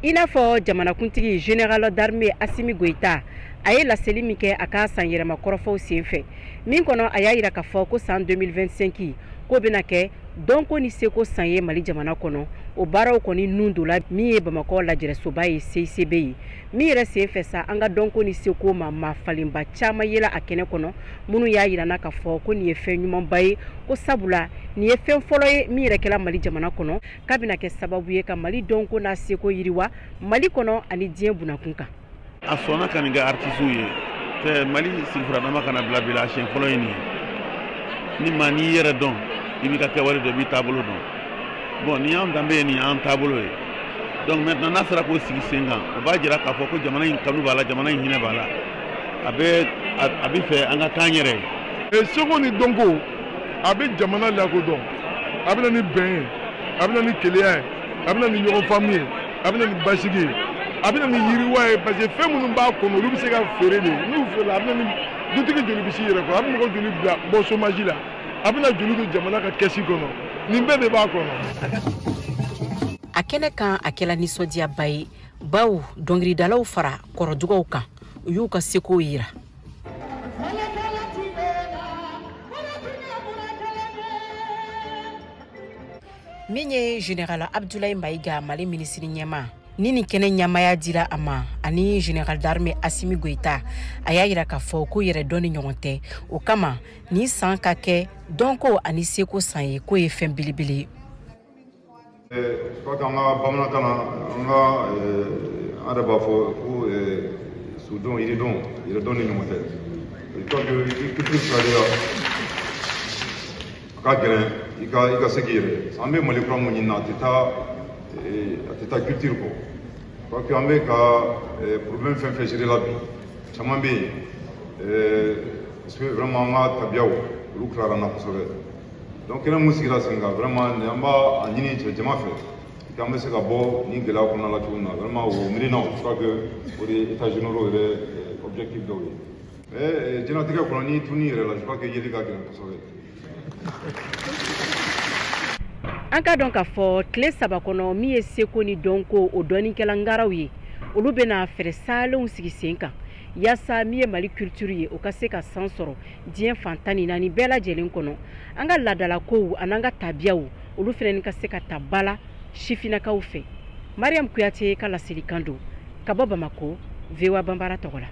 I n'a fɔ jamanakuntigi général d'armée Assimi Goïta a ye laseli min kɛ a ka san yɛlɛma kɔrɔfɔw senfɛ, min kɔnɔ a y'a yira k'a fɔ ko san 2025 k'o bɛna kɛ dɔnko ni seko san ye Mali jamana kɔnɔ. O baaraw kɔni nun don la min ye Bamakɔ lajɛrɛsoba ye CICB ye, min yɛrɛ senfɛ sa an ka dɔnko ni seko ma maa falenba caman yela a kɛnɛ kɔnɔ, minnu y'a yira na k'a fɔ ko nin ye fɛn ɲumanba ye, ko sabula nin ye fɛn fɔlɔ ye min yɛrɛ kɛla Mali jamana kɔnɔ, k'a bɛna kɛ sababu ye ka Mali dɔnko n'a seko yiriwa Mali kɔnɔ ani diɲɛ bunakun kan. A sɔnna ka nin kɛ artisiw ye fɛ Mali sigifuradama kana bila bi la, a siɲɛ fɔlɔ ye nin ye. Ni maa n'i yɛrɛ dɔn, i b'i ka kɛwale dɔn, i b'i taabolo dɔn. Bon, ni y'an danbe ye, nin y'an taabolo ye. Donc maintenant n'a sera k'o sigi sen kan, o b'a jira k'a fɔ ko jamana in kanu b'a la, jamana in hinɛ b'a la, a bɛ fɛ an ka k'an yɛrɛ ye. Seko ni dɔnko a bɛ jamana lakodɔn, a bɛ na ni bɛn ye, a bɛ na ni keleya ye, a bɛ na ni ɲɔgɔn faamu ye, a bɛ na ni basigi ye, a bɛ na ni yiriwa ye, parce que fɛn minnu b'a kɔnɔ olu bɛ se ka feere de, n'u feerela a bɛ na ni dutigi joli bɛ s'i yɛrɛ kɔrɔ, a bɛ mɔgɔ joli bila bɔ chômage la, a bɛna joli don jamana ka kɛsi kɔnɔ, nin bɛɛ de b'a kɔnɔ. A kɛnɛ kan a kɛla nisɔndiyaba ye, bawo dɔnkilidalaw fara kɔrɔdugaw kan, u y'u ka sekow yira. Min ye général Abdoulaye Maïga Mali minisiri ɲɛmaa ni nin kɛnɛ ɲɛmaaya dira a ma, ani général d'armée Assimi Goïta, a y'a yira k'a fɔ ko yɛrɛ dɔn ni ɲɔgɔn tɛ, o kama nin san ka kɛ dɔnko ani seko san ye, k'o ye fɛn belebele ye. Je crois qu'an ka bamanankan na, an ka an yɛrɛ b'a fɔ ko sudon yiridɔn yɛrɛdɔn ni ɲɔgɔn tɛ. Je crois que i culture fila de la, a ka gɛlɛn i ka se k'i yɛrɛ. An bɛ Mali kura mun ɲini na, a tɛ taa culture kɔ. Je crois que an bɛ ka problème fɛn fɛn gérer la bi, caman bɛ yen, parce que vraiment an ka tabiyaw olu tilara an na kosɛbɛ. Donc kɛnɛ mun sigira sen kan, vraiment an b'a ɲini cɛ jama fɛ k'an bɛ se ka bɔ nin gɛlɛya kɔnɔna la cogo min na, vraiment o miirinaw, je crois que o de ye état généraux yɛrɛ objectif dɔw ye. Mais diɲɛlatigɛ kɔnɔ, n'i tununi yɛrɛ la, je crois que yeli ka gɛlɛn kosɛbɛ. An ka dɔn k'a fɔ tile 3 kɔnɔ min ye seko ni dɔnko o dɔnnikɛla ngaraw ye, olu bɛna fɛɛrɛ salenw sigi sen kan yaasa min ye Mali culture ye o ka se ka san sɔrɔ diɲɛ fan 14 bɛɛ lajɛlen kɔnɔ. An ka laadalakow an'an ka tabiyaw olu fɛnɛ ka se ka ta ba la sifinnakaw fɛ. Mariam Kuyate ka laselikan don ka bɔ Bamako, VOA Banbara tɔgɔ la.